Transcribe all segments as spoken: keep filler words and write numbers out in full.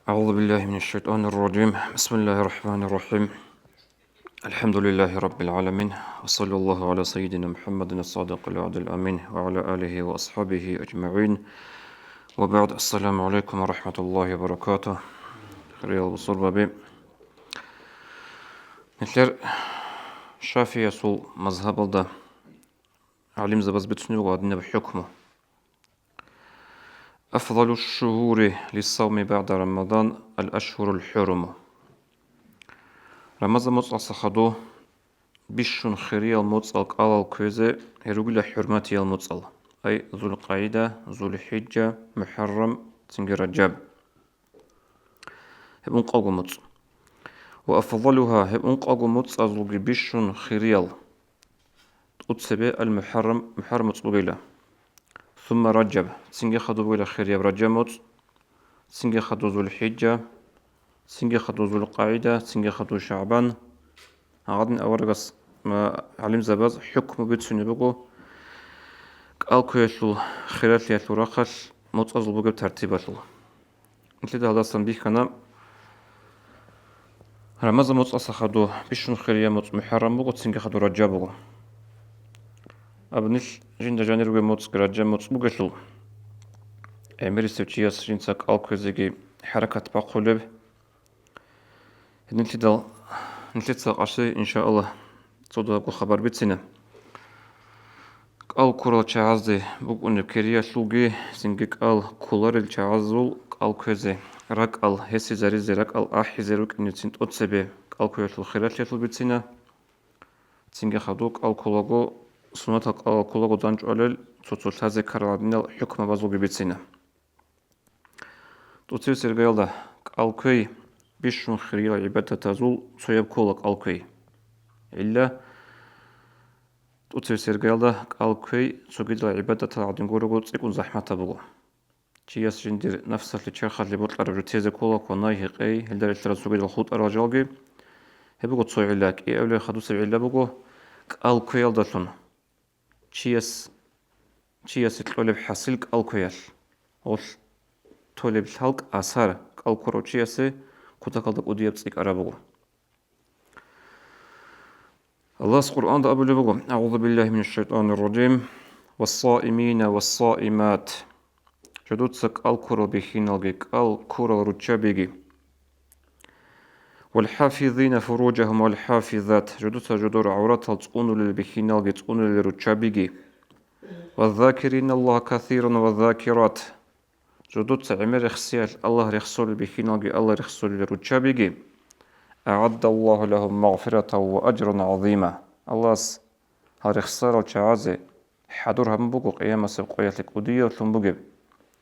أعوذ بالله من الشيطان الرجيم. بسم الله الرحمن الرحيم. الحمد لله رب العالمين. وصلى الله على سيدنا محمد الصادق الوعد الأمين وعلى آله وأصحابه أجمعين. وبعد. السلام عليكم ورحمة الله وبركاته. Хириял бусурбаби. Нилъер шафиясул мазгьабалда гӀалимзабаз бицунеб буго гьадинаб хӀукму. أفضل الشهور للصوم بعد رمضان الأشهر الحرم. Рамазан моцӀалъа хадув бищун хириял моцӀал кӀалал кквезе гьеругила хӀурматиял моцӀал, ай, ЗулкъагӀида, ЗулхӀиджа, МухӀаррам, цинги Ражаб. Гьеб ункъавго моцӀ. وأفضلها, гьеб ункъавго моцӀазулги бищун хириял тӀоцебе ал-МухӀаррам, МухӀаррам моцӀ бугила. ثم رجب, цинги хадуб бугила хирияб Ражаб моцӀ, цинги хадуб ЗулхӀиджа, цинги хадуб ЗулкъагӀида, цинги хадуб ШагӀбан. Гьадин аварагас ва гӀалимзабаз хӀукму бицунеб буго кӀал кквеялъул хиралъиялъул рахъалъ моцӀазул бугеб тартибалъул. Нилъеда гьалдасан бихьана, Рамазан моцӀалъа хадув бищун хирия моцӀ МухӀаррам буго, цинги хадув Ражаб буго. Аб нилъ жинда жанир ругеб моцӀги Ражаб моцӀ бугелъул, гӀемерисев чияс жинца кӀал кквезеги хӀаракат бахъулеб. Гьединлъидал нилъеца къаси, иншааллагь, цо-, цодаго хабар бицина. КӀал ккурал чагӀазде букӀунеб кириялъулги, цинги кӀал кколарел чагӀазул кӀал кквезе, ракӀал гьесизаризе, ракӀал ахӀизе рукӀинецин тӀоцебе кӀал кквеялъул хиралъиялъул бицина, цинги хадуб кӀал кколаго, суннатал кӀалал кколаго дандчӀвалел цо-цо лъазе ккарал гӀадинал хӀукмабазулги бицина. ТӀоцебесеб иргаялда кӀал кквей бищун хириял гӀибадатазул цояб ккола кӀал кквей. ГӀилла, тӀоцебесеб иргаялда кӀал кквей цогидал гӀибадатал гӀадин гурого цӀикӀкӀун захӀматаб буго. Чияс жиндир нафсалъе, чархалъе бокьараб жо тезе ккола, кванай, гьекъей, гьелда релълъарал цогидал хутӀарал жалги. Гьеб буго цо гӀилла, кӀиабилеб хадусеб гӀилла буго кӀал кквеялдалъун. Чияс, чиясе кьолеб хӀасил кӀал кквеялъ, гъолъ толеб лъалкӀ асар кӀал ккурав чиясе кутакалда кӀудияб цӀикӀкӀараб буго. Аллагьас Къуръанда абулеб буго: أعوذ بالله من الشيطان الرجيم. والصائمين والصائمات. Жодуца кӀал ккурал бихьиналги, кӀал ккурал руччабиги. والحافظين فروجهم والحافظات. Жодуца жодор гӀавратал цӀунулел бихьиналги, цӀунулел руччабиги. والذاكرين الله كثيرا والذاكرات. Жодуца гӀемер рехсиялъ Аллагь рехсолел бихьиналги, Аллагь рехсолел руччабиги. أعد الله لهم مغفرة وأجرا عظيما. Аллагьас гьал рехсарал чагӀазе хӀадур гьабун буго къиямасеб къоялъе кӀудияблъун бугеб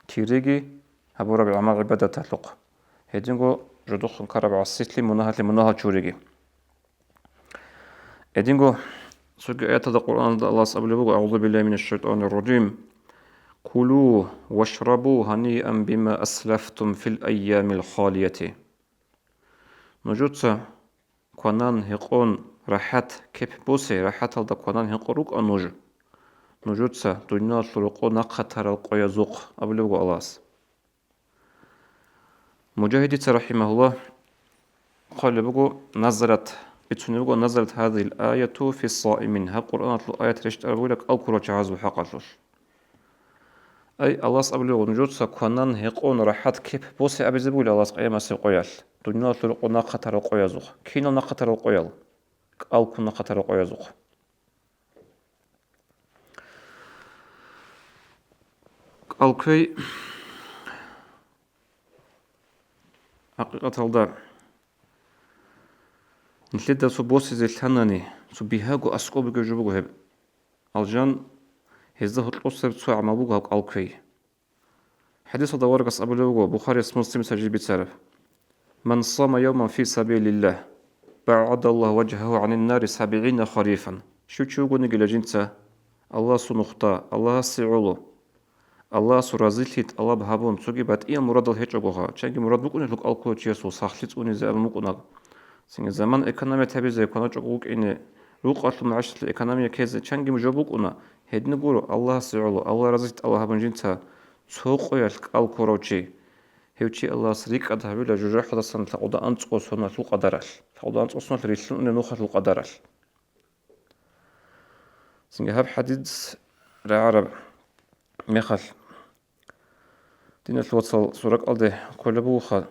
кириги гьабураб гӀамал-гӀибадаталъухъ, гьединго жодухъ ккараб гӀасилъи, мунагьалъи, мунагьал чуриги. Гьединго цоги аяталда Къуръаналда Аллагьас абулеб буго: أعوذ بالله من الشيطان الرجيم. كلوا واشربوا هنيئا بما أسلفتم في الأيام الخالية. Нужеца кванан-гьекъон рахӀат кеп босе, рахӀаталда кванан-гьекъон рукӀа нуж. Нужеца дуниялалъул рокъо нахъа тарал къоязухъ, абулеб буго Аллагьас. Мужагьидица, рахӀимагьуллагь, хъвалеб буго, назалат, бицунеб буго, نزلت هذه الآية في الصائمين, гьаб Къуръаналъул аят рещтӀараб бугила кӀал ккурал чагӀазул хӀакъалъулъ. Ай, Аллагьас абулеб буго, нужеца кванан-гьекъон рахӀат кеп босе абизе бугила Аллагьас къиямасеб къоялъ, дуниялалъул рокъо нахъа тарал къоязухъ. Кинал нахъа тарал къоял? КӀал ккун нахъа тарал къоязухъ. КӀал кквей, хӀакъикъаталда, нилъеда цо босизе лъанани, цо бигьаго аскӀоб бугеб жо буго гьеб. Алжан, гьезда гьоркьосеб цо гӀамал буго гьаб кӀал кквей. ХӀадисалда аварагас абулеб буго, Бухарияс, Муслимица жиб бицараб: من صام يوما في سبيل الله بعد الله وجهه عن النار سبعين خريفا. Щив чи вугонигила жинца Аллагьасул нухда, Аллагьасе гӀоло, Аллагьасул разилъи тӀалаб гьабун, цоги батӀиял мурадал гьечӀогоха, чанги мурад букӀунелъул кӀал кколев чиясул сахлъи цӀунизе абун букӀуна. Цинги заман экономия гьабизе кваначӀого вукӀине, рукъалъул магӀишатлъи экономия ккезе чанги жо букӀуна, гьедин гуро Аллагьасе гӀоло, Аллагь разилъи тӀалаб гьабун жинца цо къоялъ кӀал ккурав чи. Гьев чи Аллагьас рикӀкӀад гьавила жужахӀалдасан лъакъуда анцӀго соналъул къадаралъ, лъакъуда анцӀго соналъ рилълъун унеб нухалъул къадаралъ. Цинги гьаб хӀадис рагӀараб мехалъ, диналъул вацал, суракӀалде кколеб бугоха,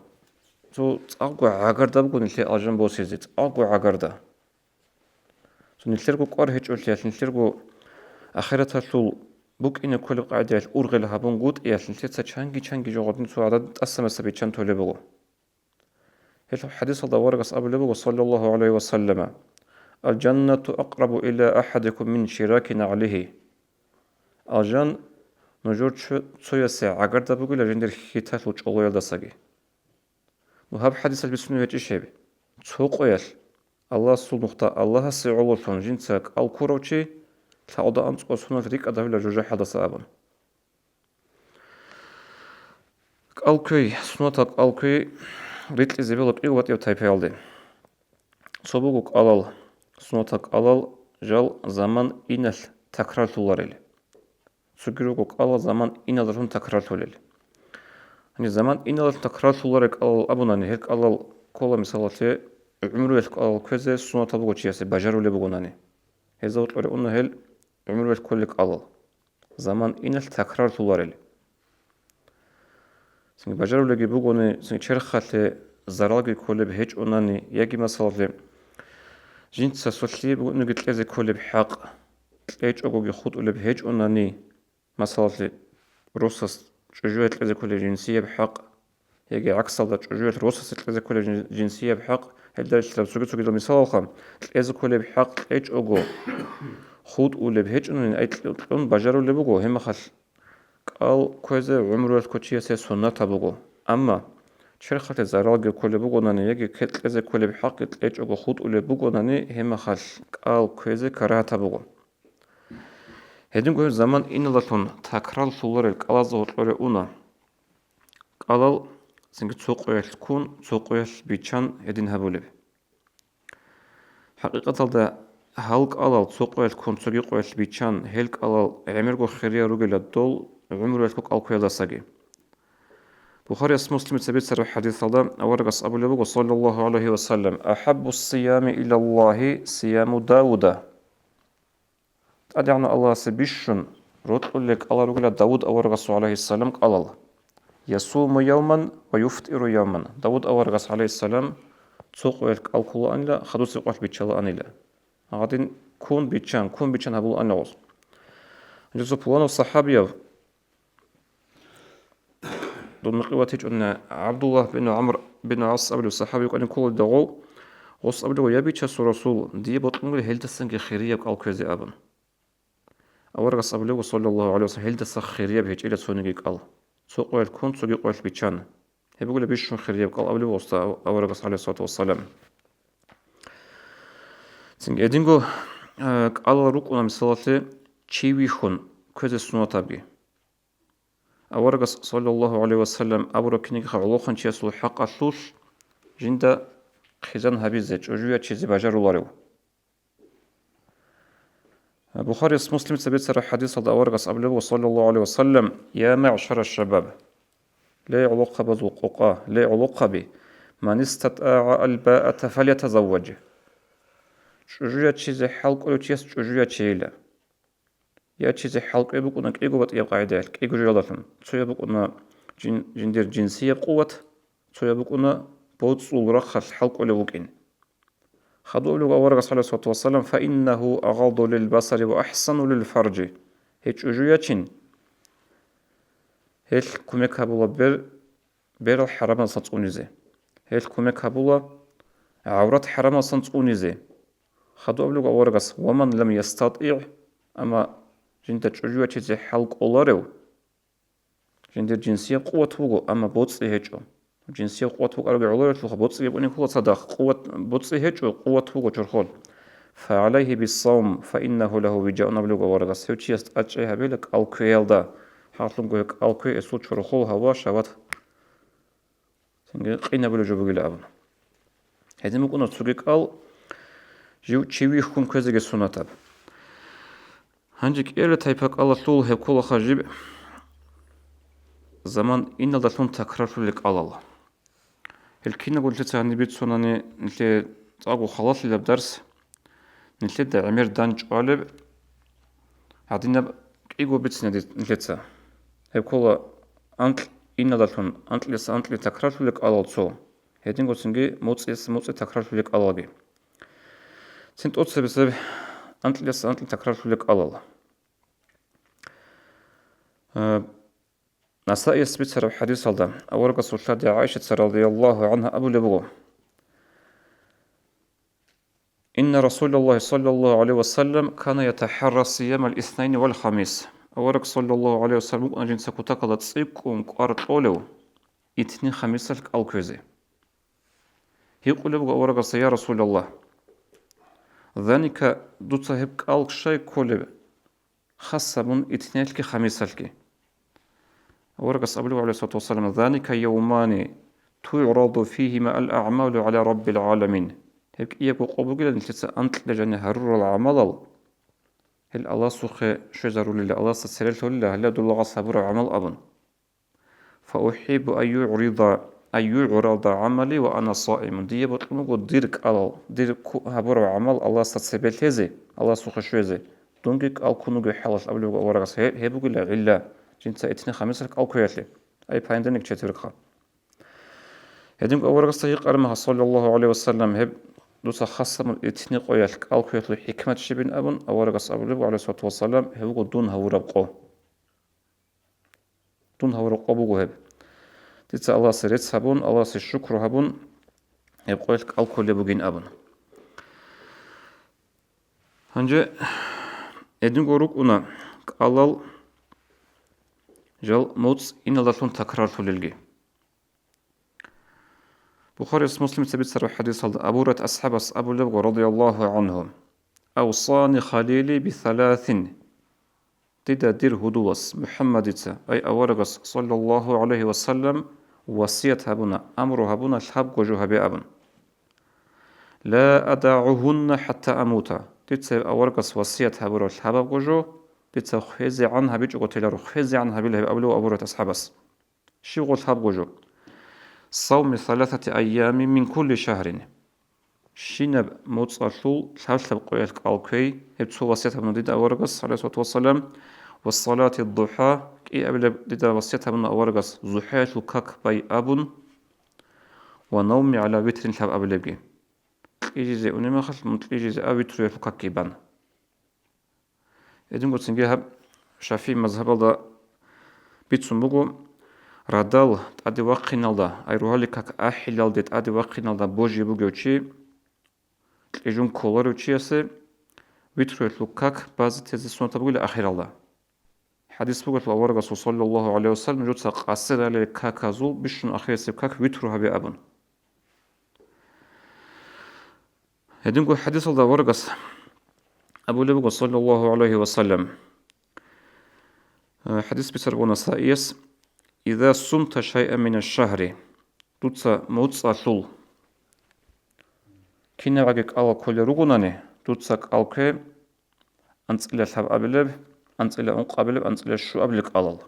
цо цӀакъго гӀагарда буго нилъее алжан босизе, цӀакъго гӀагарда. Цо нилъерго кӀвар гьечӀолъиялъ, нилъерго ахираталъул букӀине кколеб къагӀидаялъ ургъел гьабунгутӀиялъ, нилъеца чанги-чанги жо гъодин цо гӀадад тӀасамаса биччан толеб буго. Гьел хӀадисалда аварагас абулеб буго, саллаллагьу гӀалайгьи ва саллама: «Алжаннату акърабу иля ахӀадикум мин шираки нагӀлигьи». Алжан нужер чо-, цоясе гӀагарда бугила жиндир хьиталъул чӀолоялдасаги. Ну гьаб хӀадисалъ бицунеб гьечӀищ гьеб? Цо къоялъ Аллагьасул нухда Аллагьасе гӀололъун жинца кӀал ккурав чи лъакъуда анцӀго соналъ рикӀкӀад гьавила жужахӀалдаса абун. КӀал кквей, суннатал кӀал кквей рикьизе бегьула кӀиго батӀияб тайпаялде. Цо буго кӀалал, суннатал кӀалал жал заман иналъ такрарлъуларел. Цоги руго кӀалал заман иналдалъун такрарлъулел. Гьаниб заман иналдалъун такрарлъуларел кӀалал абунани, гьел кӀалал ккола, мисалалъе, гӀумруялъ кӀалал кквезе суннатаб буго чиясе, бажарулеб бугонани. Гьезда гьоркьоре уна гьел гӀумруялъ кколел кӀалал, заман иналъ такрарлъуларел. Цинги бажарулеги бугони, цинги черхалъе заралги кколеб гьечӀонани, яги, масалалъе, жинца сулъие бугониги кьезе кколеб хӀакъ, кьечӀогоги хутӀулеб гьечӀонани, масалалъе, росас чӀужуялъ кьезе кколеб жинсияб хӀакъ, яги гӀаксалда чӀужуялъ росасе кьезе кколеб жин-, жинсияб хӀакъ, гьелда релълъараб цоги-цогидал мисалалха, кьезе кколеб хӀакъ кьечӀого хутӀулеб гьечӀонани, ай кьун бажарулеб буго, гьеб мехалъ кӀал кквезе гӀумруялъ кколев чиясе суннатаб буго. Амма черхалъе заралги кколеб бугонани яги кьезе кколеб хӀакъги кьечӀого хутӀулеб бугонани, гьеб мехалъ кӀал кквезе карагьатаб буго. Гьединго гьеб заман иналдалъун такрарлъуларел кӀалазда гьоркьоре уна. КӀалал цинги цо къоялъ ккун, цо къоялъ биччан гьедин гьабулеб. ХӀакъикъаталда, гьал кӀалал цо къоялъ ккун, цоги къоялъ биччан, гьел кӀалал гӀемерго хириял ругила дол гӀумруялъго кӀал кквеялдасаги. Бухарияс, Муслимица бицараб хӀадисалда аварагас абулеб буго, саллаллагьу гӀалайгьи ва саллам: «АхӀаббу-с-сиями илаллагьи сияму Давуда». ТӀадегӀанав Аллагьасе бищун рокьулел кӀалал ругила Давуд аварагасул, гӀалайгьиссалам, кӀалал: «Ясуму явман ва юфтӀиру явман». Давуд аварагас, гӀалайгьиссалам, цо къоялъ кӀал кколаанила, хадусеб къоялъ биччалаанила. Гьадин ккун биччан, ккун биччан гьабулаанила гъос. Гьанже цо пуланав сахӀабияв, дун мекъи ватичӀони, ГӀабдуллагь бин ГӀамр бин ГӀас абулев сахӀаби вукӀанин кколелда гъов, гъос абулев: «Я, Бичасул Расул, дие бокьун буго гьелдасанги хирияб кӀал кквезе», – абун. Аварагас абулев, саллаллагьу гӀалайгьи ва саллам, гьелдаса хирияб гьечӀила цониги кӀал. Цо къоялъ ккун, цоги къоялъ биччан. Гьеб бугила бищун хирияб кӀал абулев гъосда аварагас, гӀалайгьиссалату вассалам. Цинги гьединго, э, кӀалал рукӀуна, мисалалъе, чи вихьун кквезе суннатабги. Аварагас, саллаллагьу гӀалайгьи ва саллам, абураб кинигиха гӀолохъанчиясул хӀакъалъулъ жинда хъизан гьабизе, чӀужу ячизе бажаруларев. Бухарияс, Муслимица бицараб хӀадисалда аварагас абулеб буго, саллаллагьу гӀалайгьи ва саллам: «Я маъшара шабаб», ле гӀолохъабазул къокъа, ле гӀолохъаби, «ман истатӀагӀа албаата фалятазавваж». ЧӀужу ячизе хӀал кӀолев чияс чӀужу ячейила. Ячизе хӀал кӀвей букӀуна кӀиго батӀияб къагӀидаялъ, кӀиго жоялдалъун. Цояб букӀуна жин-, жиндир жинсияб къуват, цояб букӀуна боцӀул рахъалъ хӀал кӀолев вукӀин. Хадуб абулеб аварагас, гӀалайгьиссалату вассалам: «Фаиннагьу агъадду лилбасари ва ахӀсану лилфаржи». Гьей чӀужу ячин, гьелъ кумек гьабула бер-, берал хӀарамалдасан цӀунизе. Гьелъ кумек гьабула гӀаврат хӀарамалдасан цӀунизе. Хадуб абулеб аварагас: «Ва ман лам ястатӀигӀ», амма жинда чӀужу ячизе хӀал кӀоларев, жиндир жинсияб къуват буго, амма боцӀи гьечӀо. Жинсияб къуват букӀараби гӀоларелъулха, боцӀи букӀине ккола цадахъ, къуват, боцӀи гьечӀо, къуват буго чорхол. «ФагӀалайгьи биссавм, фаиннагьу лагьу вижаун», абулеб аварагас, гьев чияс тӀадчӀей гьабейила кӀал кквеялда, хӀакълъунго гьеб кӀал кквей эсул чорхол гьава, шагьват цинги къинабулеб жо бугила абун. Гьедин букӀуна цоги кӀал, жив чи вихьун кквезеги суннатаб. Гьанже кӀиабилеб тайпа кӀалалъул гьеб кколаха жиб заман иналдалъун такрарлъулел кӀалал. Гьел кинабго нилъеца гьаниб бицунани, нилъее цӀакъго халалъилаб дарс, нилъеда гӀемер данчӀвалеб гьадинаб кӀиго бицине нилъеца. Гьеб ккола анкь иналдалъун анкьилъиса анкьилъи такрарлъулел кӀалал цо, гьединго цинги моцӀиялъиса моцӀи такрарлъулел кӀалалги. Цин тӀоцебесеб анкьилъиса анкьилъи такрарлъулел кӀалал. Э, Насаияс бицараб хӀадисалда аварагасул лъади ГӀайшаца радияллагьу гӀангьа абулеб буго: «Инна Расулаллагьи саллаллагьу гӀалайгьи ва саллам кана ятахӀарра сиямал иснайни вал хамис». Авараг саллаллагьу гӀалайгьи ва саллам вукӀана жинца кутакалда цӀикӀкӀун кӀвар кьолев итни-хамисалъ кӀал кквезе. Гьикъулеб буго аварагасда: «Я Расулаллагь, заника дуца гьеб кӀал щай кколеб хас гьабун итниялъги хамисалъги?» Аварагас абулеб, гӀалайгьиссалату вассалам: «Заника явмани тугӀраду фигьима ал-агӀмалу гӀала Раббил гӀаламин». Гьеб кӀиябго къо бугилан нилъеца анкьда жаниб гьарурал гӀамалал, гьел Аллагьасухъе щвезарулила, Аллагьасда цере лъолила гьале долагъас гьабураб гӀамал абун. «Фаухиббу ан югӀрида, ан югӀрада гӀамали ва ана саимун». Дие бокьун буго дир кӀалал, дир ку-, гьабураб гӀамал Аллагьасда цебе лъезе, Аллагьасухъе щвезе. Дунги кӀал ккун вугев хӀалалъ абулеб буго аварагас. Гье-, гьеб бугила гӀилла, жинца итни-хамисалъ кӀал кквеялъе, ай понедельник, четвергха. Гьединго аварагасда гьикъараб мехалъ, саллаллагьу гӀалайгьи ва саллам, гьеб дуца хас гьабун итни къоялъ кӀал кквеялъул хӀикмат щибин абун, аварагас абулеб буго, гӀалайгьиссалату вассалам, гьеб буго дун гьавураб къо. Дун гьавураб къо буго гьеб. Дица Аллагьасе рецц гьабун, Аллагьасе шукру гьабун, гьеб къоялъ кӀал кколеб бугин абун. Гьанже гьединго рукӀуна кӀалал жал моцӀ иналдалъун такрарлъулелги. Бухарияс, Муслимица бицараб хӀадисалда Абу Гьурайрат асхӀабас абулеб буго, радияллагьу гӀангьу: «Авсани халили бисаласин». Дида дир гьудулас МухӀаммадица, ай аварагас, саллаллагьу гӀалайгьи ва саллам, васият гьабуна, амру гьабуна лъабго жо гьабе абун. «Ла адагӀугьунна хӀатта амута». Дица гьеб аварагас васият гьабураб лъабабго жо дица хвезегӀан гьабичӀого теларо, хвезегӀан гьабила гьеб абулев Абу Гьурайрат асхӀабас. Щиб гъо лъабго жо? «Савми саласати айями мин кулли шагьрин». Щинаб моцӀалъул лъаб-лъаб къоялъ кӀал кквей, гьеб цо васият гьабуна дида аварагас, гӀалайгьиссалату вассалам, ва салати духӀа, кӀиабилеб дида васият гьабуна аварагас, зухӀаялъул как бай абун, ва навми гӀала витрин лъаб абилебги. Кьижизе унеб мехалъ, мун кьижизе а витруялъул какги бан. Гьединго цинги гьаб ШафигӀи мазгьабалда бицун буго, радал тӀаде вахъиналда, ай рогьалил как ахӀилалде тӀаде вахъиналда божи бугев чи, кьижун кколарев чиясе витруялъул как базе тезе суннатаб бугила ахиралда. ХӀадис бугелъул аварагасул, саллаллагьу гӀалайгьи ва саллам, жуца къасиралел каказул бищун ахирисеб как витру гьабе абун. Гьединго хӀадисалда аварагас абулеб буго, саллаллагьу гӀалайгьи ва саллам, э, хӀадис бицараб буго Насаияс: «Иза сумта шайъан мина шагьри», дуца моцӀалъул кинабгӀаги кӀалал кколел ругонани, дуца кӀал ккве анцӀила лъабабилеб, анцӀила ункъабилеб, анцӀила щуабилеб кӀалал.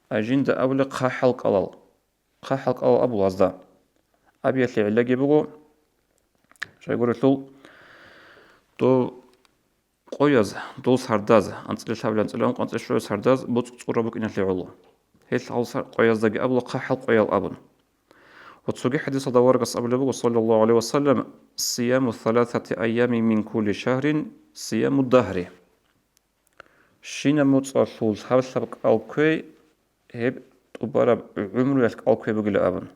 Ай жинда абулеб хъахӀал кӀалал. ХъахӀал кӀалал абула гьазда. Абиялъе гӀиллаги буго, щайгурелъул, дов къояз, дол сардаз, анцӀила лъабилеб, анцӀила ункъ, анцӀила щуабилеб сардаз боцӀ цӀура букӀиналъе гӀоло. Гьел гьал сар-, къояздаги абула хъахӀал къоял абун. Ва цоги хӀадисалда аварагас абулеб буго, саллаллагьу гӀалайгьи ва саллам: «Сияму саласати айями мин кулли шагьрин сияму дагьри». Щинаб моцӀалъул лъаб-лъаб кӀал кквей, гьеб тӀубараб гӀумруялъ кӀал кквей бугила абун.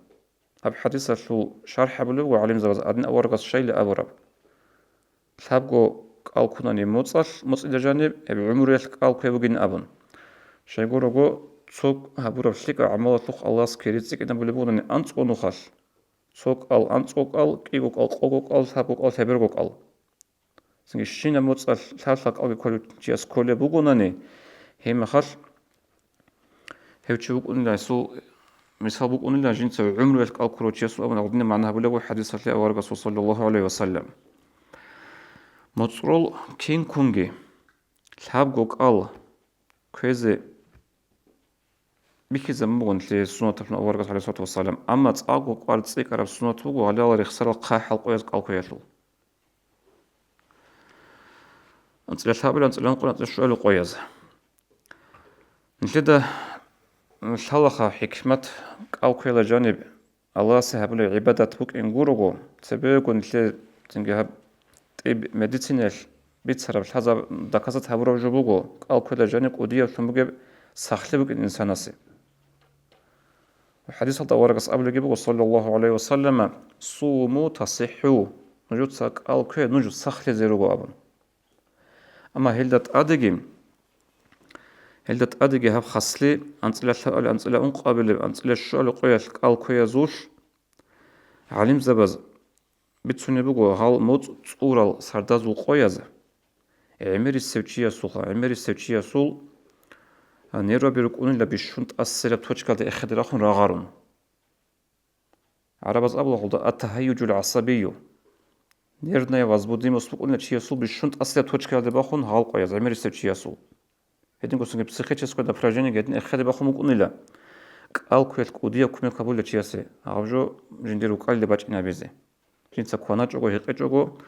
Гьаб хӀадисалъул шархӀ гьабулеб буго гӀалимзабаз, гьадин аварагас щайила абураб. Лъабго кӀал ккунани моцӀалъ, моцӀида жаниб, гьеб гӀумруялъ кӀал кквей бугин абун. Щайгурого, цо гьабураб лъикӀаб гӀамалалъухъ Аллагьас кири цӀикӀкӀинабулеб бугони анцӀго нухалъ, цо кӀал анцӀго кӀал, кӀиго кӀал къого кӀал, лъабго кӀал лъеберго кӀал. Цинги щинаб моцӀалъ лъаб-лъаб кӀалги кколев чияс кколеб бугонани, гьеб мехалъ гьев чи вукӀунила, гьесул мисал букӀунила, жинца гӀумруялъ кӀал ккурав чиясул абун гьадинаб магӀна гьабулеб буго хӀадисалъе аварагасул, саллаллагьу гӀалайгьи ва саллам. МоцӀрол кин ккунги лъабго кӀал кквезе бихьизабун буго нилъее суннатаблъун аварагас, гӀалайгьиссалату вассалам. Амма цӀакъго кӀвар цӀикӀкӀараб суннат буго гьалалал рехсарал хъа-хӀалкъояз кӀал кквеялъул. АнцӀила лъабил, анцӀила ункъоялда, анцӀила щуабил къояз. Нилъеда лъалаха хӀикмат кӀал кквеялда жаниб Аллагьасе гьабулеб гӀибадат букӀин гурого, цебего нилъер цинги гьаб тӀиб, медицинаялъ бицараб, лъазаб, доказать гьабураб жо буго, кӀал кквеялда жаниб кӀудияблъун бугеб сахлъи букӀин инсанасе. ХӀадисалда аварагас абулебги буго, саллаллагьу гӀалайгьи ва саллама: «Суму тасихӀу», нужеца кӀал ккве, нуж сахлъизе руго абун. Амма гьелда тӀадеги, гьелда тӀадеги гьаб хаслъи анцӀила лъабабилеб, анцӀила ункъабилеб, анцӀила щуабилеб къоялъ кӀал кквеязулъ гӀалимзабаз бицунеб буго, гьал моцӀ цӀурал сардазул къояз гӀемерисев чиясулха, гӀемерисев чиясул, а, нерваби рукӀунила бищун тӀасараб точкаялда эхеде рахун рагъарун. ГӀарабаз абула гьелда ат-тагьайюжул гӀасабию. Нервная возбудимость букӀунила чиясул бищун тӀасараб точкаялде бахун гьал къояз, гӀемерисев чиясул. Гьединго цинги психическое напряжениеги гьедин эхеде бахун букӀунила. КӀал кквеялъ кӀудияб кумек гьабулила чиясе, гьаб жо жиндир рукӀалилеб бачӀинабизе. Жинца кваначӀого, гьекъечӀого,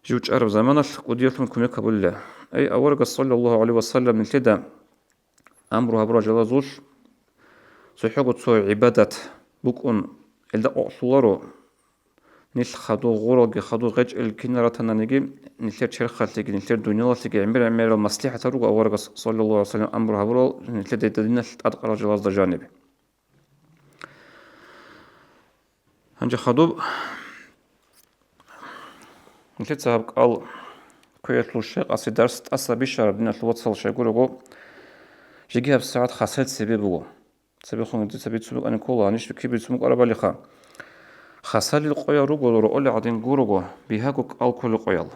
жив чӀараб заманалъ кӀудияблъун кумек гьабулила. Ай, аварагас, саллаллагьу гӀалайгьи ва саллам, нилъеда амру гьабурал жалазулъ цохӀого цо гӀибадат букӀун, гьелда къокълъуларо. Нилъ хадув гъуралги, хадув гъечӀел кинал ратананиги, нилъер черхалъеги, нилъер дуниялалъеги гӀемер-гӀемерал маслихӀатал руго аварагас, саллаллагьу гӀалайгьи ва саллам, амру гьабурал нилъеда диналъ тӀадкъарал жалазда жаниб. Гьанже хадуб, нилъеца гьаб кӀал кквеялъул щай къаси дарс тӀаса бищараб, диналъул вацал, щайгурого, жеги гьаб сагӀат хасел цебе буго. Цебехун дица бицун букӀанин ккола, гьанищ киб бицун букӀарабалиха. Хасалил къоял руго, рокъолел гӀадин гурого, бигьаго кӀал кколел къоял.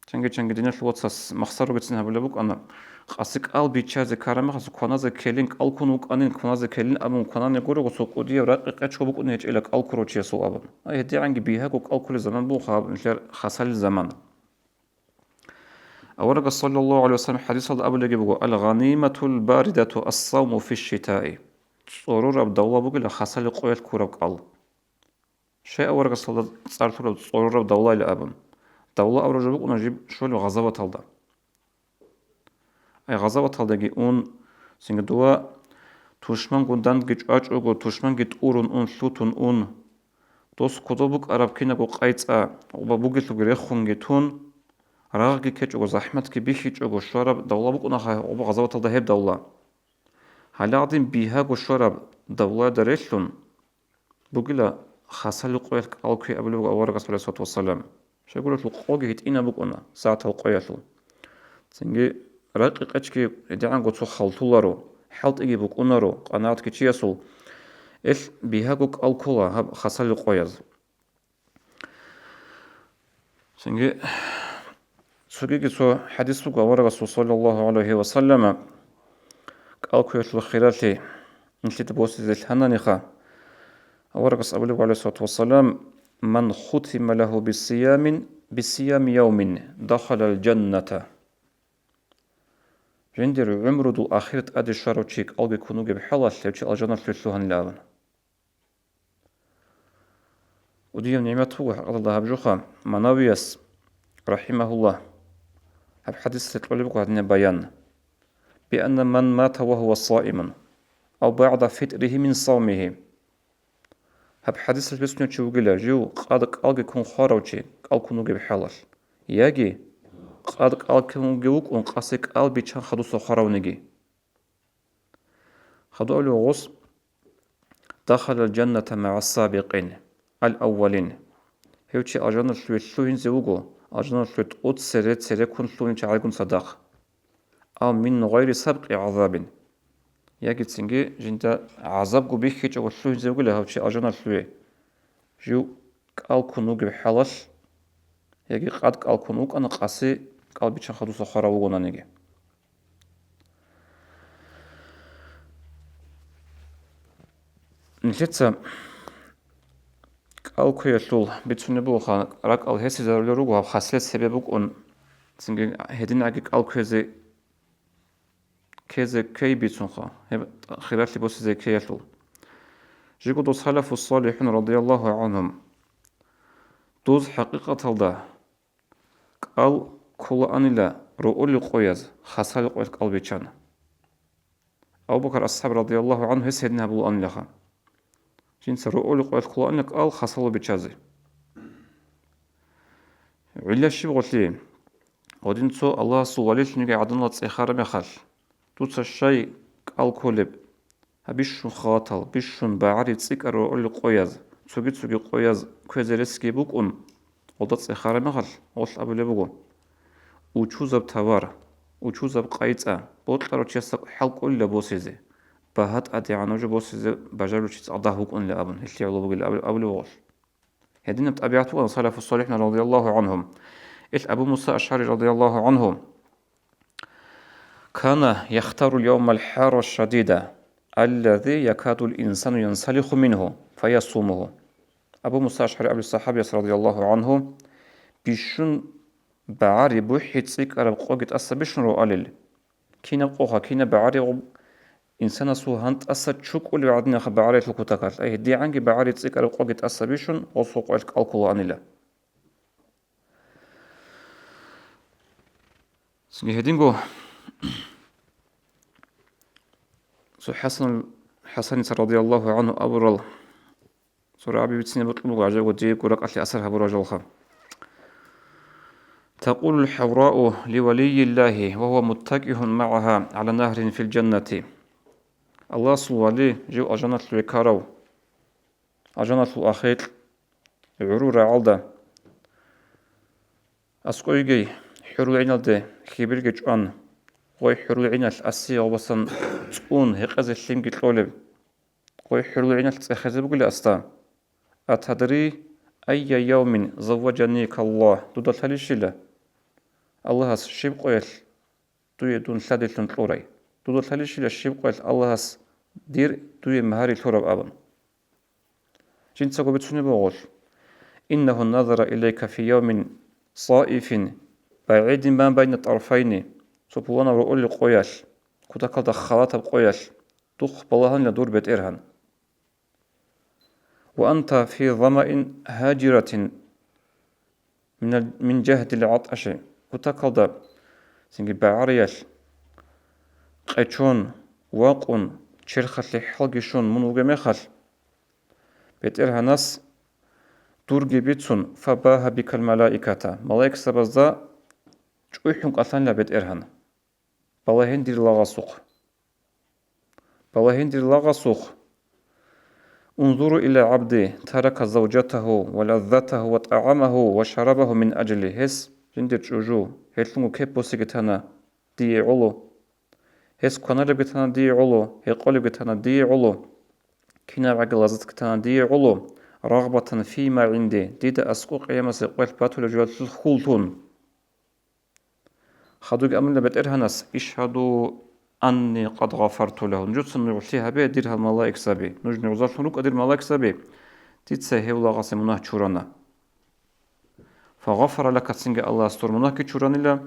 Чанги-чанги диналъул вацас махсар ругецин гьабулеб букӀана, къаси кӀал биччазе ккараб мехалъ кваназе ккелин, кӀал ккун вукӀанин, кваназе ккелин абун кванани гурого, цо кӀудияб ракъи-къечго букӀун гьечӀила кӀал ккурав чиясул абун. Ай, гьедигӀанги бигьаго кӀал кколел заман бугоха гьаб нилъер хасалил заман. Аварагас, саллаллагьу гӀалайгьи ва саллам, хӀадисалда абулебги буго: «Ал-гъаниматул баридату ас-савму фиш-шитаи». ЦӀорораб давла бугила хасалил къоялъ ккураб кӀал. Щай аварагасда цӀар лъураб цӀорораб давлайилан абун? Давла абураб жо букӀуна жиб щолеб гъазаваталда. Ай гъазаваталдаги ун, цинги дова тушмангун дандги чӀвачӀого, тушманги тӀурун ун, лъутун ун, дос кодоб букӀараб кинабго къайцӀа, гъоба бугелъулги рехунги тун, рагъги ккечӀого, захӀматги бихьичӀого щвараб давла букӀунаха гъоба гъазаваталда гьеб давла. Гьале гӀадин бигьаго щвараб давлада релълъун, бугила хасалил къоялъ кӀал ккве абулеб буго аварагас, гӀалайгьиссалату вассалам. Щайгурелъул къоги гьитӀинаб букӀуна сагӀатал къоялъул. Цинги ракъи-къечги гьедигӀанго цо халтуларо, хӀалтӀиги букӀунаро къанагӀатги чиясул. Эл бигьаго кӀал ккола гьаб хасалил къояз. Цинги цогиги цо хӀадис буго, аварагасул, саллаллагьу гӀалайгьи ва саллама, кӀал кквеялъул хиралъи нилъеда босизе лъананиха. Аварагас абулеб, гӀалайгьиссалату вассалам: «Ман хутима лагьу бисиямин, бисиями явмин, дахалал жанната». Жиндир гӀумрудул ахир тӀаде щварав чи кӀалги ккун вугеб хӀалалъ гьев чи алжаналъуве лъугьанила абун. КӀудияб нигӀмат буго хӀакъалда гьаб жоха. Манавияс, рахӀимагьуллагь, гьаб хӀадисалъе кьолеб буго гьадинаб баян: «Бианна ман мата ва гьува саимун, ав багӀда фитрихи мин савмихи». Гьаб хӀадисалъ бицунев чи вугила, жив къад кӀалги ккун хварав чи, кӀал ккун вугеб хӀалалъ, яги къад кӀал ккун вугев вукӀун къаси кӀал биччан хадуса хваравниги. Хадув абулеб гъос: «Дахалал жанната магӀа сабикъин ал-аввалин». Гьев чи алжаналъуве лъугьинзе вуго, алжаналъуве тӀоцере цереккун лъугьинчи гӀалгун цадахъ. Ав мин гъайри сабкъи гӀазабин. Ягицинги жинда гӀазабго бихьичӀого лъугьинзе вугила гьав чи алжаналъуве. Жив кӀал ккун вугеб хӀалалъ, яги къад кӀал ккун вукӀана, къаси кӀал биччан хадуса хварав вугонаниги. Нилъеца кӀал кквеялъул бицунеб бугоха, ракӀал гьесизарулел руго гьаб хаслъи цебе букӀун, цинги гьединги кӀал кквезе ккезе ккей бицунха, гьеб хиралъи босизе ккеялъул. Жиго дол салафу салихӀун радияллагьу гӀанхум, доз хӀакъикъаталда кӀал кколаанила роолел къояз, хасалел къоялъ кӀал биччана. Абу Бакар асхӀаб радияллагьу гӀанху гьес гьедин гьабулаанилаха. Жинца роолел къоялъ кколаанила кӀал хасалел биччазе. ГӀилла щиб гъолъи? Гъодин цо Аллагьасул валилъунги гӀадамал цӀехараб мехалъ, дуца щай кӀал кколеб? Гьаб бищун халатал, бищун багӀариб цӀикӀкӀараб роолел къояз, цоги-цоги къояз кквезе ресги букӀун, гъолда цӀехараб мехалъ, гъолъ абулеб буго: «Учузаб тавар, учузаб къайцӀа, бокьарав чиясда хӀал кӀолила босизе, багьа тӀадегӀанав жо босизе бажарулев чи цӀакъ дагь вукӀунила», абун, гьелъие гӀоло бугила абулеб гъолъ. Гьединаб тӀабигӀат буган салафу салихӀин радияллагьу гӀанхум. Ил Абу Муса Ашгьари радияллагьу гӀанху: «Кана яхтарул явмал хӀарра шадида, аллази якадул инсану янсалиху мингьу, фаясумугьу». Абу Муса Ашгьари абулеб сахабияс радияллагьу гӀанху, бищун багӀари бухӀи цӀикӀкӀараб къоги тӀаса бищун роалил. Кинаб къоха, кинаб багӀари гъуб инсанасул гьантӀаса чукӀулев гӀадинахъа багӀариялъул кутакалъ, ай, гьедигӀанги багӀари цӀикӀкӀараб къоги тӀаса бищун, гъосул къоялъ кӀал кколаанила. Цинги гьединго цо ХӀасан, ХӀасаница радияллагьу гӀанху абурал цо рагӀаби бицине бокьун буго, гӀажаибго, диего ракӀалъе асар гьабурал жалха. Такъулул хӀаврау ливалийиллагьи ва гьува муттакигьун магӀагьа гӀала нагьрин фил жаннати. Аллагьасул вали жив алжаналъуве ккарав, алжаналъул ахикь, гӀурул рагӀалда аскӀойги хӀурулгӀиналде хьибилги чӀван, гъой хӀурулгӀиналъ асие гъобасан цӀун гьекъезе лъимги кьолеб, гъой хӀурулгӀиналъ цӀехезе бугила асда. Атадри, айя явмин завваджаника Аллагь, дуда лъалищила Аллагьас щиб къоялъ дуе дун лъадилъун кьурай? Дуда лъалищила щиб къоялъ Аллагьас дир дуе магьари лъураб абун? Жинцаго бицунеб бугъулъ: «Иннагьу назара илайка фи явмин саифин, багӀидин ма байна тӀарфайни», цо пуланав роолел къоялъ, кутакалда халатаб къоялъ, духъ балагьанила дур БетӀергьан. «Ва анта фи замаин гьажиратин минал, мин жагьдил гӀатӀаши», кутакалда цинги багӀариялъ къечон, вакъун, черхалъе хӀалги щун мун вугеб мехалъ, БетӀергьанас дурги бицун, фабагьа бикал малаиката, малаикзабазда чӀухӀун кӀалъанила БетӀергьан. Балагьин дир лагъасухъ. Балагьин дир лагъасухъ. Унзуру иля гӀабди, тарака завжатагьу ва лаззатагьу ва тӀагӀамагьу ва шарабагьу мин аджли. Гьес, жиндир чӀужу, гьелъунго кеп босиги тана дие гӀоло. Гьес кваналебги тана дие гӀоло, гьекъолебги тана дие гӀоло. КинабгӀаги лаззатги тана дие гӀоло, рагъбатан фима гӀинди, дида аскӀо къиямасеб къоялъ батулеб жоялъул хьуллъун. Хадуги амрула БетӀергьанас: «Ишгьаду анни къад гъафарту лагьу». Нужеца нугӀлъи гьабе, дир гьал малаикзаби. Нуж нугӀзаллъун рукӀа, дир малаикзаби. Дица гьев лагъасе мунагь чурана. Фагъафара лака, цинги Аллагьас дур мунагьги чуранила,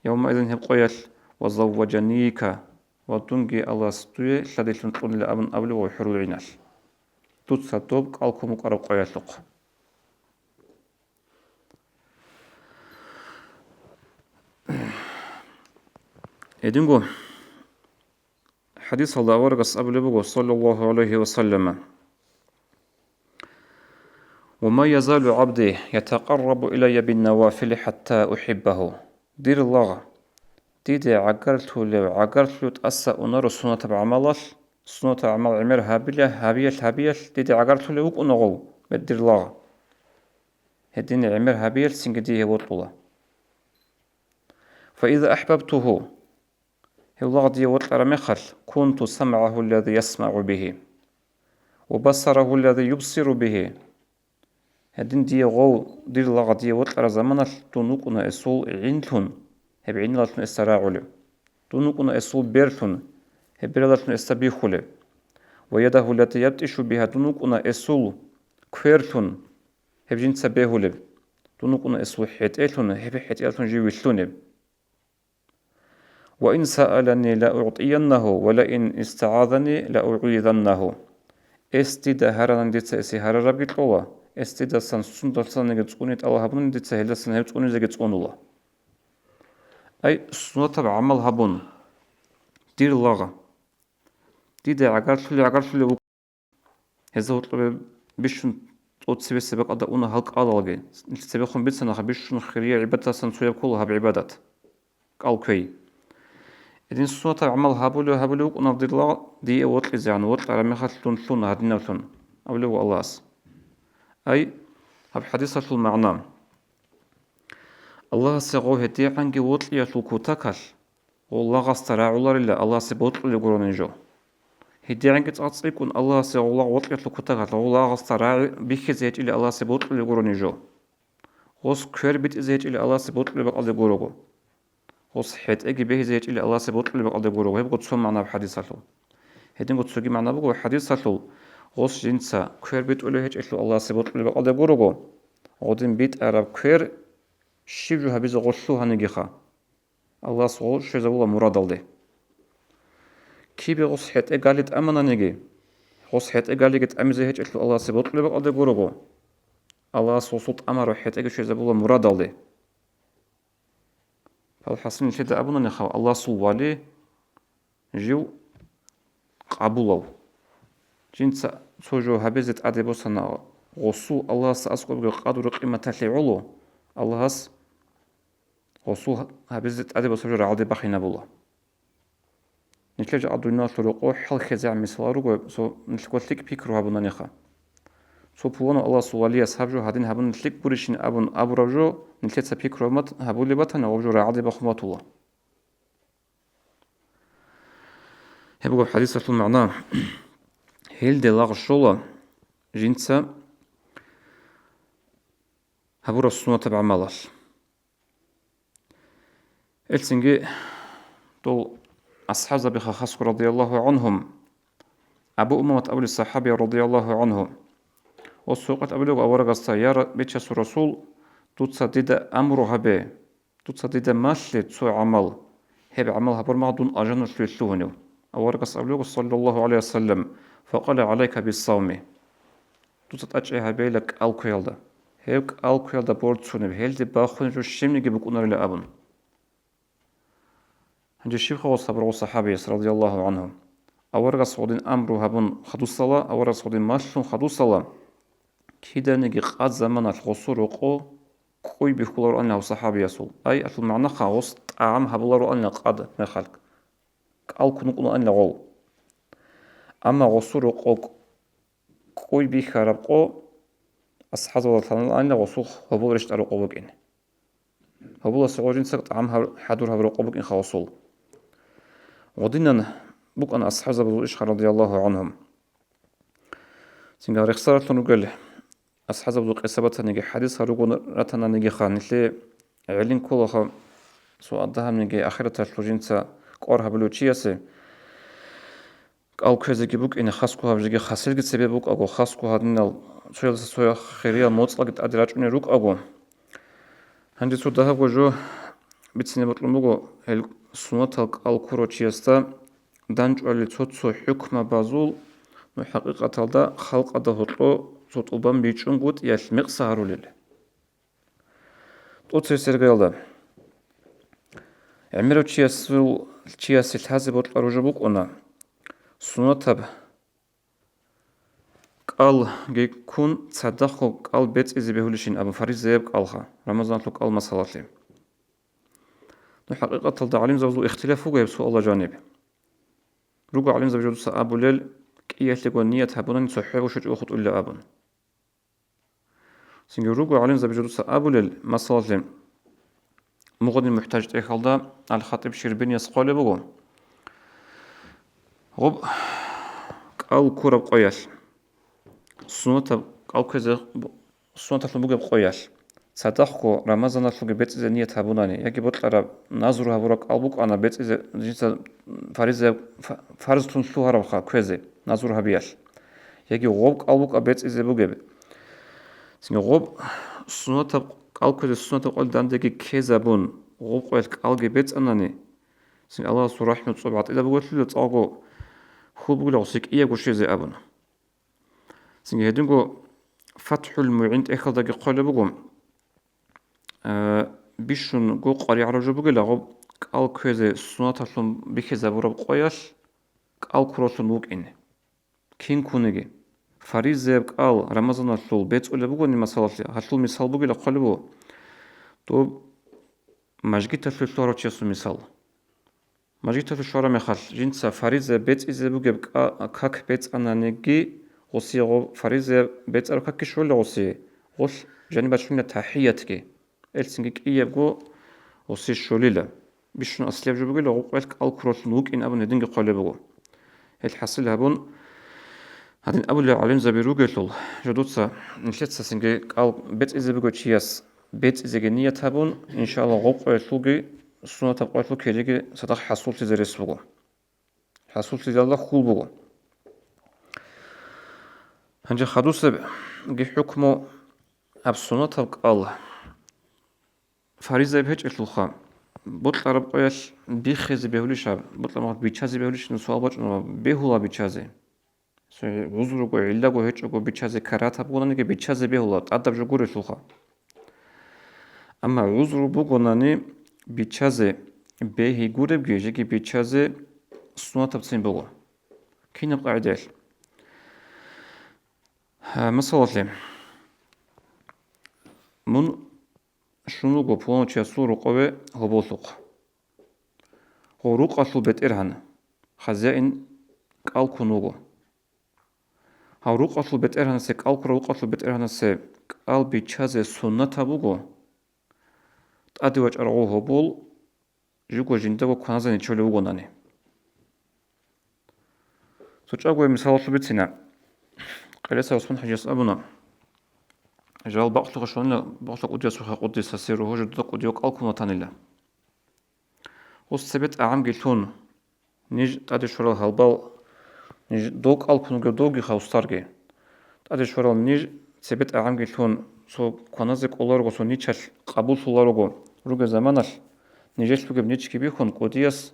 явмаизин гьеб къоялъ, ва завваджаника, ва дунги Аллагьас дуе лъадилъун кьунила абун абулеб гъой хӀурулгӀиналъ. Дуца доб кӀал ккун букӀараб къоялъухъ. Гьединго хадисалда аварагас абулеб буго, саллаллагьу гӀалайгьи ва саллама: «Ва ма язалу гӀабди ятакъаррабу илайя биннавафили хӀатта ухӀиббагьу». Дир лагъ, диде гӀагарлъулев, гӀагарлъулев тӀаса унаро сунатаб гӀамалалъ, сунатаб гӀамал гӀемер гьабила, гьабиялъ, гьабиялъ диде гӀагарлъулев вукӀуна гъов, дир лагъ. Гьедин гӀемер гьабиялъ цинги дие гьев вокьула. Фаиза ахӀбабтугьу, гьев лагъ дие вокьараб мехалъ, кунту самгӀагьу аллази ясмагӀу бигьи, ва басарагьу аллази юбсиру бигьи. Гьедин дие гъов, дир лагъ дие вокьараб заманалъ дун вукӀуна эсул гӀинлъун, гьеб гӀиналалъун эсда рагӀулев. Дун вукӀуна эсул берлъун, гьеб бералдалъун эсда бихьулев. Ва ядагьу аллати ябтӀишу бигьа, дун вукӀуна эсул кверлъун, гьеб жинца бегьулеб. Дун вукӀуна эсул хӀетӀелъун, гьеб хӀетӀелъун жив вилълъунеб. «Ва ин саалани ла угӀтияннагьу, ва ла ин истагӀазани ла угӀизаннагьу». Эс дида гьаранани дица эсе гьарарабги кьола, эс дидасан сундалъаниги цӀуни тӀалаб гьабунани дица гьелдасан гьев цӀунизеги цӀунула. Ай, сунатаб гӀамал гьабун, дир лагъ. Дида гӀагарлъули-гӀагарлъули вукӀ. Гьезда гьоркьобе бищун тӀоцебесеб бакӀалда уна гьал кӀалалги. Цебехун бицанаха бищун хириял гӀибадатасан цояб ккола гьаб гӀибадат. КӀал кквей. Гьедин сунатаб гӀамал гьабулев-гьабулев вукӀунал дир лагъ дие вокьизегӀан, вокьараб мехалъ дун лъуна гьадинаблъун, абулев вуго Аллагьас. Ай, гьаб хӀадисалъул магӀна. Аллагьасе гъов гьедигӀанги вокьиялъул кутакалъ, гъов лагъасда рагӀуларила Аллагьасе бокьулеб гурони жо. ГьедигӀанги цӀакъ-цӀикӀкӀун Аллагьасе гъов лагъ вокьиялъул кутакалъ, гъов лагъасда рагӀи бихьизе гьечӀила Аллагьасе бокьулеб гурони жо. Гъос квер битӀизе гьечӀила Аллагьасе бокьулеб бакӀалде гурого. Гъос хӀетӀеги бегьизе гьечӀила Аллагьасе бокьулеб бакӀалде гурого. Гьебго цо магӀна гьаб хӀадисалъул. Гьединго цоги магӀна буго хӀадисалъул, гъос жинца квер битӀулев гьечӀелъул Аллагьасе бокьулеб бакӀалде гурого. Гъодин битӀараб квер щиб жо гьабизе гъолъул гьанигиха. Аллагьас гъол щвезабула мурадалде. Кибе гъос хӀетӀе гали тӀамананиги, гъос хӀетӀе галиги тӀамизе гьечӀелъул Аллагьасе бокьулеб бакӀалде гурого. Аллагьас гъосул тӀамараб хӀетӀеги щвезабула мурадалде. Пал хӀасил нилъеда абунани хав, Аллагьасул вали жив къабулав. Жинца цо жо гьабизе тӀаде босана, гъосул Аллагьасда аскӀобги къадру-къиматалъе гӀоло, Аллагьас гъосул гьабизе тӀаде босаб жо рагӀалде бахинабула. Нилъер жакъа дуниялалъул рокъо хӀалхьезегӀан мисалал руго, цо нилъго лъикӀ пикру гьабунаниха. Цо пуланав Аллагьасул валияс гьаб жо гьадин гьабуна лъикӀ гурищин абун абураб жо нилъеца пикру гьаб-, гьабулеб батани, гъоб жо рагӀалде бахун батула. Гьеб буго хӀадисалъул магӀна. Гьелде лагъ щола жинца гьабураб сунатаб гӀамалалъ. Гьелцинги дол асхӀабзабиха хасго радияллагьу гӀанхум, Абу Умамат абулеб сахӀабияв радияллагьу гӀанху, ва сукъат абулеб аварагасда: «Я Ра-, Бичасул Расул, дуца дида амру гьабе, дуца дида малъе цо гӀамал, гьеб гӀамал гьабураб мехалъ дун алжаналъуве лъугьунев». Аварагас абулеб, саллаллагьу гӀалайгьи ва саллам: «Факъала гӀалайка биссавми». Дуца тӀачӀи гьабейила кӀал кквеялда. Гьеб кӀал кквеялда борцунеб, гьелде бахунеб жо щибниги букӀунарила абун. Гьанже щибха гъос гьабураб сахӀабияс, радияллагьу гӀанху? Аварагас гъодин амру гьабун хадусала, аварагас гъодин малъун хадусала, киданиги къад заманалъ гъосул рокъо кӀуй бихьулароанила гьав сахӀабиясул. Ай, алъул магӀнаха, гъос тӀагӀам гьабулароанила къад мехалъ, кӀал ккун вукӀунаанила гъов. Амма гъосул рокъо кӀуй бихьараб къо асхӀабзабазда лъаналаанила гъосул гьобол рещтӀараб къо букӀин. Гьоболасе гъо жинца тӀагӀам гьаб-, хӀадур гьабураб къо букӀин хавасул. Гъодинан букӀана асхӀабзабазул ишха радияллагьу гӀанхум. Цинги рехсаралъун ругел асхӀабзабазул къиса батаниги, хӀадисал ругун ратананиги ха, нилъее гӀелин кколаха цо дагьабниги ахираталъул жинца кӀвар гьабулев чиясе. КӀал кквезеги букӀине, хасго гьаб жеги хасилги цебе букӀаго, хасго гьадинал цоялдаса цояхъ хириял моцӀалги тӀаде рачӀунел рукӀаго. Гьанже цо дагьабго жо бицине бокьун буго, гьел сунатал кӀал ккурав чиясда данчӀвали цо-цо хӀукмабазул, ну, хӀакъикъаталда халкъалда гьоркьо цо тӀубан бичӀчӀунгутӀиялъ мекъса гьарулел. ТӀоцебесеб иргаялда гӀемерав чиясул, чиясе лъазе бокьараб жо букӀуна, сунатаб кӀалги ккун, цадахъго кӀал бецӀизе бегьулищин абун, фаризаяб кӀалха, Рамазаналъул кӀал масалалъе. Ну, хӀакъикъаталда гӀалимзабазул ихтилаф буго гьеб суалда жаниб. Руго гӀалимзаби жодуца абулел, кӀиялъего ният гьабунани цохӀо бушучӀого хутӀулила абун. Цинги руго гӀалимзаби жодуца абулел, масалалъе, Мугъни МухӀтаж тӀехьалда Ал-Хатиб Щербинияс хъвалеб буго, гъоб кӀал ккураб къоялъ, сунатаб кӀал кквезе, сунаталъун бугеб къоялъ, цадахъго Рамазаналъулги бецӀизе ният гьабунани, яги бокьараб назру гьабураб кӀал букӀана бецӀизе, жинца фаризаяб, фа-, фарзлъун лъугьарабха кквезе назру гьабиялъ, яги гъоб кӀал букӀа бецӀизе бугеб. Цинги гъоб сунатаб кӀал кквезе сунатаб къоялъ дандеги ккезабун, гъоб къоялъ кӀалги бецӀанани, Цин Аллагьасул рахӀму цӀоб гӀатӀида бугелъул цӀакъго хьул бугила гъуси кӀиябго щвезе абуна. Цинги гьединго ФатхӀул МугӀин тӀехьалдаги хъвалеб буго, э, бищунго къваригӀараб жо бугила гъоб кӀал кквезе суннаталъун бихьизабураб къоялъ кӀал ккуралъун вукӀин. Кин ккуниги. Фаризаяб кӀал Рамазаналъул бецӀулеб бугони масалалъе, гьалъул мисал бугила хъвалеб буго. Доб мажгиталъув лъугьарав чиясул мисал. Мажгиталъув щвараб мехалъ, жинца фаризаяб бецӀизе бугеб ка-, как бецӀананиги, гъосие гъо-, фаризаяб бецӀараб какги щвела гъосие, гъолъ жаниб бачунила тахӀиятги. Элцинги кӀиябго гъосие щолила. Бищун аслияб жо бугила, гъукъелъ кӀал ккуралъун вукӀин абун гьединги хъвалеб буго. Гьел хӀасил гьабун, гьадин абулел гӀалимзаби ругелъул, жо дуца нилъецасинги кӀал бецӀизе буго чияс бецӀизеги ният гьабун, иншаллагь, гъоб къоялъулги, суннатаб къоялъул ккелиги цадахъ хӀасуллъизе рес буго. ХӀасуллъизалда хьул буго. Гьанже хадусебги хӀукму аб суннатаб кӀал фаризаяб гьечӀелъулха, бокьараб къоялъ биххизе бегьулищ гьаб, бокьараб мехалъ биччазе бегьулищ, суал бачӀунаб, бегьула биччазе. Цо гӀузруго, гӀиллаго гьечӀого биччазе карагьатаб бугонаниги, биччазе бегьула, тӀадаб жо гурелъулха. Амма гӀузру бугонани, биччазе бегьи гуребги, жеги биччазе суннатабцин буго. Кинаб къагӀидаялъ? Гьа, масалалъе, мун щун вуго пуланав чиясул рукъове гьоболлъухъ. Гьав рукъалъул бетӀергьан, хазяин, кӀал ккун вуго. Гьав рукъалъул бетӀергьанасе, кӀал ккурав рукъалъул бетӀергьанасе кӀал биччазе суннатаб буго, тӀаде вачӀарав гьобол жуго жиндаго кваназани чолев вугонани. Цо чӀаго мисалалъуб бицина. Къелеса ГӀусман-хӀажияс абуна, жал бакълъухъе щванила, бакълъа кӀудиясухъе кӀудиясасе ругьу жо дуда кӀудияв кӀал ккун ватанила. Гъус цебе тӀагӀамги лъун, ниж тӀаде щварал гьалбал, ниж дов кӀал ккун вугев довги хавсарги. ТӀаде щварал ниж цебе тӀагӀамги лъун, цо кваназе кӀоларого, цо ничалъ къабуллъуларого ругеб заманалъ, нижелъ бугеб ничги бихьун, кӀудияс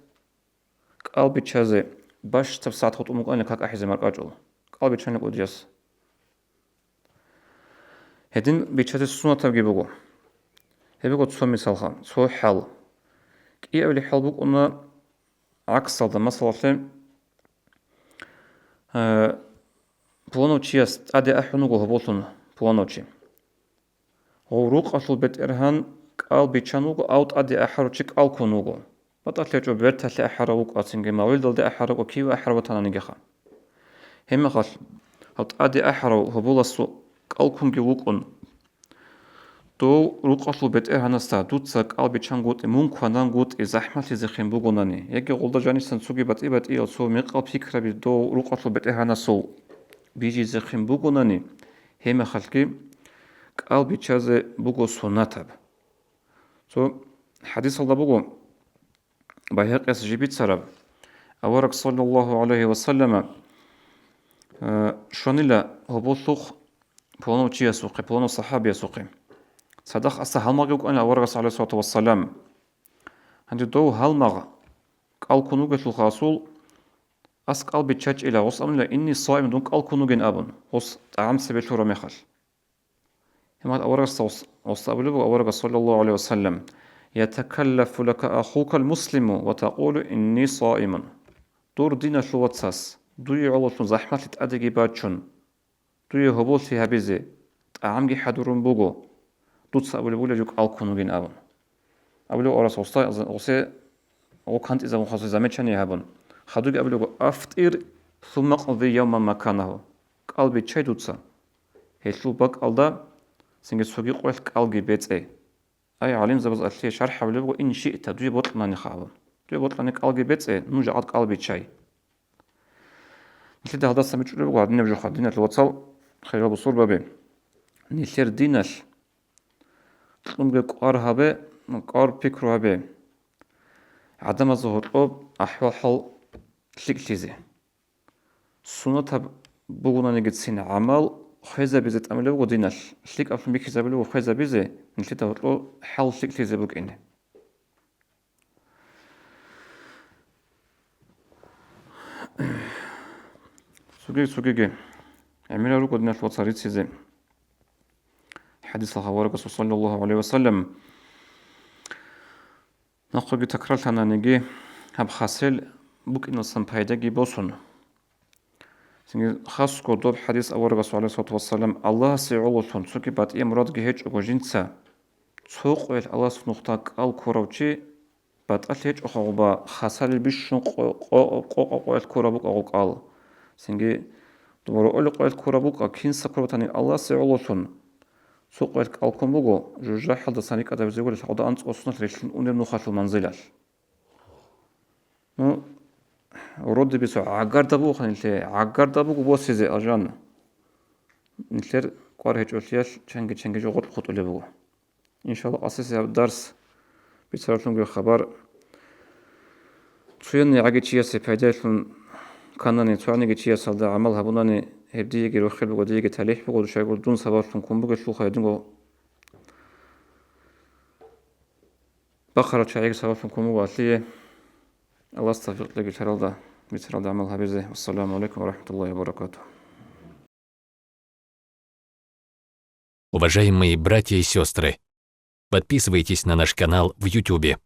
кӀал биччазе бащдаб сагӀат гъутӀун букӀанила как ахӀизе маркӀачӀул. КӀал биччанила кӀудияс. Гьедин биччазе суннатабги буго. Гьеб буго цо мисалха, цо хӀал. КӀиабилеб хӀал букӀуна гӀаксалда, масалалъе, э, пуланав чияс тӀаде ахӀун вуго гьоболлъун пуланав чи. Гъов рукъалъул бетӀергьан кӀал биччан вуго, ав тӀаде ахӀарав чи кӀал ккун вуго. БатӀалъи гьечӀо, берталъе ахӀарав вукӀа, цинги мавлидалде ахӀарав вукӀа, киве ахӀарав ватананигиха. Гьебмехалъ, гьав тӀаде ахӀарав гьоболасул кӀал ккунги вукӀун, дов рукъалъул бетӀергьанасда дуца кӀал биччан гутӀи, мун кванан гутӀи, захӀмалъизехъин бугонани, яги гъолда жанисан цоги батӀи-батӀиял цо мекъал пикраби дов рукъалъул бетӀергьанасул бижизехъин бугонани, гьебмехалъги кӀал биччазе буго суннатаб. Цо хӀадисалда буго, Байгьакъияс жиб бицараб, авараг саллаллагьу гӀалайгьи ва саллама, э, щванила гьоболлъухъ пуланав чиясухъе, пуланав сахӀабиясухъе. Цадахъ асда гьалмагъги вукӀанила аварагас, гӀалайгьиссалату вассалам. Гьанже дов гьалмагъ кӀал ккун вугелъулха асул, ас кӀал биччачӀила, гъос абунила, «Инни саим», дун кӀал ккун вугин абун, гъос тӀагӀам цебе лъураб мехалъ. Гьебмехалъ аварагасда гъос-, гъосда абулеб буго аварагас, саллаллагьу гӀалайгьи ва саллам, «Ятакаллафу лака ахука ал-муслиму ва такъулу: инни саимун». Дур диналъул вацас, дуе гӀололъун захӀмалъи тӀадеги бачун, дуе гьоболлъи гьабизе, тӀагӀамги хӀадурун буго, дуца абулеб буго жо кӀал ккун вугин абун. Абулеб аварагас гъосда, гъосе, гъо кантӀизабун хасуе замечание гьабун. Хадуги абулеб буго: «Афтир, сумма къди явман маканагьу». КӀал биччай дуца. Гьелъул бакӀалда цинги цоги къоялъ кӀалги бецӀе. Ай, гӀалимзабаз алъие шархӀ гьабулеб буго: «Ин шиъта», дуе бокьананиха абун. Дуе бокьани кӀалги бецӀе, нуж гьагъад кӀал биччай. Нилъеда гьалдасан бичӀчӀулеб буго гьадинаб жоха, диналъул вацал, хириял бусурбаби. Нилъер диналъ кьунги кӀвар гьабе, кӀвар пикру гьабе. ГӀадамазда гьоркьоб ахӀвал-хӀал лъикӀлъизе. Суннатаб бугонанигицин гӀамал хвезабизе тӀамулеб буго диналъ, лъикӀаблъун бихьизабулеб буго хвезабизе, нилъеда гьоркьоб хӀал лъикӀлъизе букӀине. Цоги-цогиги гӀемерал руго диналъул вацал рицизе хӀадисалъ аварагасул, саллаллагьу гӀалайгьи ва саллам. Нахъеги такрарлъананиги, гьаб хасел букӀиналдасан пайдаги босун. Цинги хасго доб хӀадис аварагасул, гӀалайгьиссалату вассалам, Аллагьасе гӀололъун цоги батӀияб мурадги гьечӀого жинца, цо къоялъ Аллагьасул нухда кӀал ккурав чи, батӀалъи гьечӀоха гъуба, хасалил бищун къо-, къо-, къо-, къо-, къоялъ ккураб букӀа гъо кӀал. Цинги дуба рокъоялъ къоялъ ккураб букӀа, кинса ккураб батани Аллагьасе гӀололъун, цо къоялъ кӀал ккун буго, жужахӀалдасан рикӀкӀад гьабизе гурел гьалда анцӀго соналъ релълъин унеб нухалъул манзилалъ. Ну, вроде бы цо гӀагарда бугоха нилъее, гӀагарда буго босизе алжан. Нилъер кӀвар гьечӀолъиялъ чанги-чанги жо гъоркь хутӀулеб буго. Иншалла, къасиса гьаб дарс бицаралъунги хабар цоянигӀаги чиясе пайдалъун канани, цониги чиясалда гӀамал гьабунани, гьеб диеги рохел буго, диеги талихӀ буго, щайгур дун сабаблъун ккун бугелъулха гьединго бахъарал чагӀиги сабаблъун ккун буго гьалъие. Аллагьас тавфикъ кьеги лъаралда, бицаралда гӀамал гьабизе. Вассаламу гӀалайкум ва рахӀматуллагьи ва баракатугь. Уважаемые братья и сестры, подписывайтесь на наш канал в Ютубе.